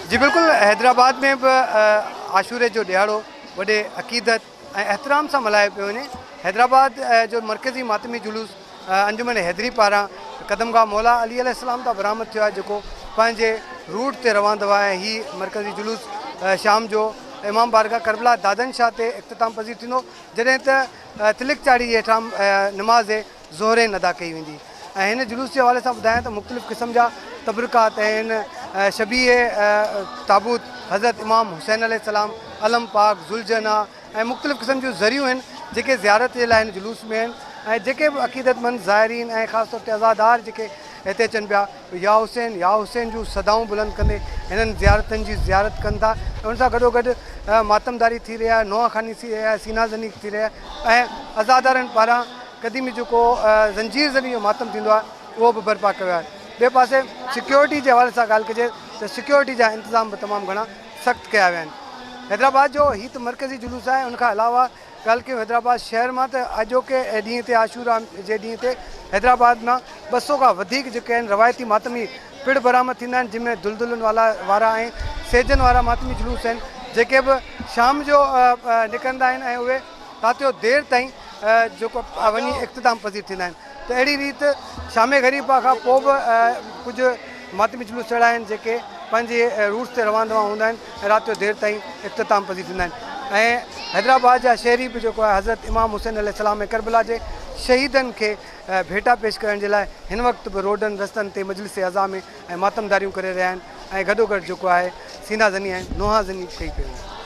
جي بلڪل حيدرآباد ۾ به عاشوري جو ڏهاڙو وڏي عقيدت ۽ احترام سان ملهايو پيو وڃي. حيدرآباد جو مرڪزي ماتمي جلوس انجمن حيدري پاران قدمگاهه مولا علي عليه السلام تان برآمد ٿيو آهي جيڪو پنهنجي روٽ تي روان دوان آهي. هي مرڪزي جلوس شام جو امام بارگاهه ڪربلا دادن شاهه تي اختتام پذير ٿيندو جڏهن ته تلڪ چاڙهي جي هيٺان نماز ظهرين ادا ڪئي ويندي ۽ هن جلوس جي حوالي سان ٻڌايان ته مختلف قسم جا تبرڪات ۽ هن شبيهه تابوت حضرت امام حسين عليه السلام، علم پاڪ، ذوالجناح ۽ مختلف قسم جون ذريون آهن جيڪي زيارت جي لاء هن جلوس ۾ آهن ۽ جيڪي به عقيدتمند زائرين ۽ خاص طور تي عزادار جيڪي هتي اچن پيا يا حسين يا حسين جون صدائون بلند ڪندي هنن زيارتن جي زيارت ڪن ٿا ۽ ان سان گڏوگڏ ماتمداري ٿي رهي آهي، نوحه خواني ٿي رهي آهي، سينا زني ٿي رهي آهي ۽ عزادارن پاران قديمي جيڪو زنجير زني جو ماتم ٿيندو آهي اهو به برپا ڪيو آهي. ٻئي پاسي سيڪيورٽي جي حوالي سان ڳالهه ڪجي ته سيڪيورٽي جا انتظام به تمام گهڻا سخت ڪيا ويا آهن. حيدرآباد جو هي ته مرڪزي جلوس آهي ان کان علاوه ڳالهه ڪيون حيدرآباد شهر مان ته اڄوڪي ڏينهن تي عاشورا جي ڏينهن تي حيدرآباد مان 200 کان وڌيڪ جيڪي آهن روايتي ماتمي پڙ برآمد ٿيندا آهن جن ۾ دلدلن وارا ۽ سيجن وارا ماتمي جلوس آهن جيڪي به شام جو نڪرندا آهن ۽ اهي رات جو دير تائين جيڪو وڃي اختتام پذير ٿيندا آهن ته اهڙي ريت شام غريبا کان پوء به ڪجهه ماتمي جلوس اهڙا آهن جيڪي پنهنجي روٽس تي روان دوان هوندا آهن ۽ رات جو دير تائين اختتام پذير ٿيندا آهن ۽ حيدرآباد جا شهري به جيڪو آهي حضرت امام حسين عليه السلام ۽ ڪربلا جي شهيدن کي ڀيٽا پيش ڪرڻ جي لاء هن وقت به روڊن رستن تي مجلس عزا ۾ ۽ ماتمداريون ڪري رهيا آهن ۽ گڏوگڏ جيڪو آهي سينا زني ۽ نوحا زني ڪئي پئي وڃي.